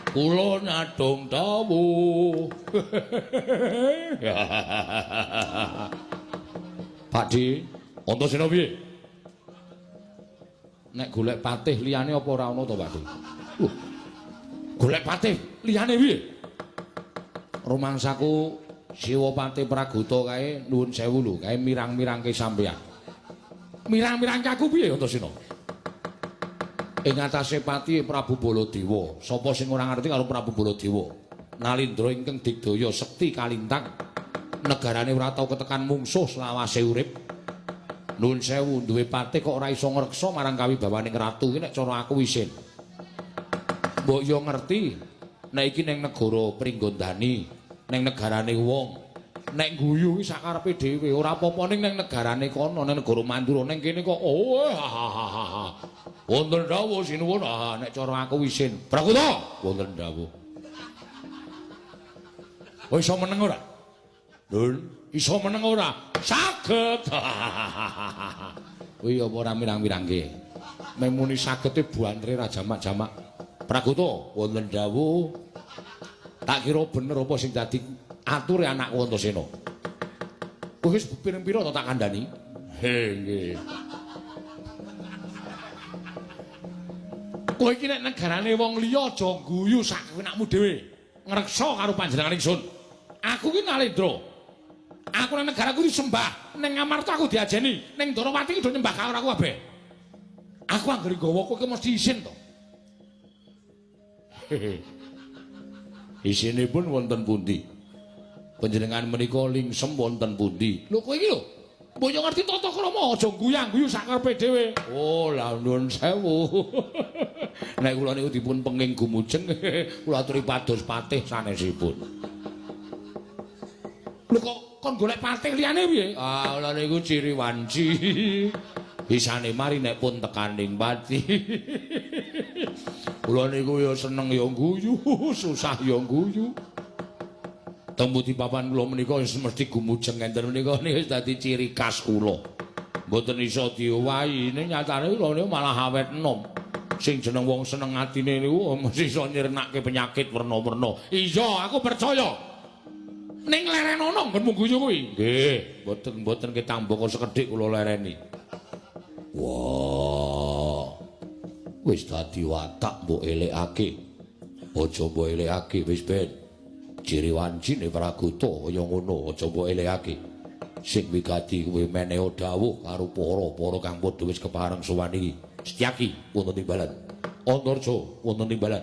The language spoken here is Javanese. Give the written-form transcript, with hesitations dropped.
Kula nyadong dawuh. Pakdi, Antasena piye? Nek golek patih liyane apa ora ana to, Pakdi? Golek patih liyane piye? Rumangsaku Siwapati Pragota kae nuwun sewu lho, kae mirang-mirangke sampeyan. Mirang-mirangke aku piye, Antasena? Ing atase pati Prabu Baladewa. Sapa sing ora ngerti karo Prabu Baladewa? Nalindra ingkang digdaya sekti kalintang. Negarane ora tau ketekan mungsuh selawase urip. Nuwun sewu duwe patih kok ora iso ngreksa marang kawibawaning ratu iki nek cara aku isin. Mbok yo ngerti nek iki ning negara Pringgondani, ning negarane wong. Nek guyu iki sakarepe dhewe, ora apa-apa ning negarane kono, ning negara Mandura, ning kene kok oh ha. Wonten dawuh sinuwun, nek cara aku isin. Prakuta, wonten dawuh. Oh iso meneng ora? Nun, iso meneng ora? Saged. Kuwi apa ora mirang-mirangke? Memuni sagete buantre ra jamak-jamak. Prakuta, wonten dawuh. Tak kira bener apa sing dadi ature anakku Antasena. Kowe wis pirang-pira to tak kandhani? He nggih. Kowe iki nek negarane wong liya aja guyu sak kenakmu dhewe. Ngreksa karo panjenengan ingsun. Aku ki Nalendra. Aku nang negaraku disembah, ning Amarta aku diajeni, ning Ndorowati ki do nyembah karo aku kabeh. Aku anggere nggawa kowe ki mesti isin to. Isinipun wonten pundi? Panjenengan menika lingsem wonten pundi? Lho kowe iki lho. Mbok yo ngerti tata krama, aja guyang-guyu sak karepe dhewe. Oh, lah nuwun sewu. Nek kula niku dipun penging gumujeng, kula aturi pados patih sanesipun. Lho kok kon golek patih liyane piye? Ah, kula niku ciri wanci. Isane mari nek pun tekaning pati. Kula niku ya seneng ya guyu, susah ya guyu. Teng pundi papan kula menika wis mesti gumujeng enten menika niku wis dadi ciri khas kula. Mboten iso diowahi, ning nyatane kula niku malah awet enom. Sing jeneng wong seneng atine niku mesti iso nyirnake penyakit werna-werna. Iya, aku percaya. Ning lerenono nggonmu guyu kuwi. Nggih, mboten-mboten ketambaka sekedhik kula lereni. Wah. Wis dadi watak mbok elekake. Aja mbok elekake wis ben. Ciri wancine Pragota kaya ngono aja mbok elekake. Sing wigati kuwi meneha dawuh karo para-para kang padha wis kepareng sowan iki. Setyaki wonten timbalan. Antarja wonten timbalan.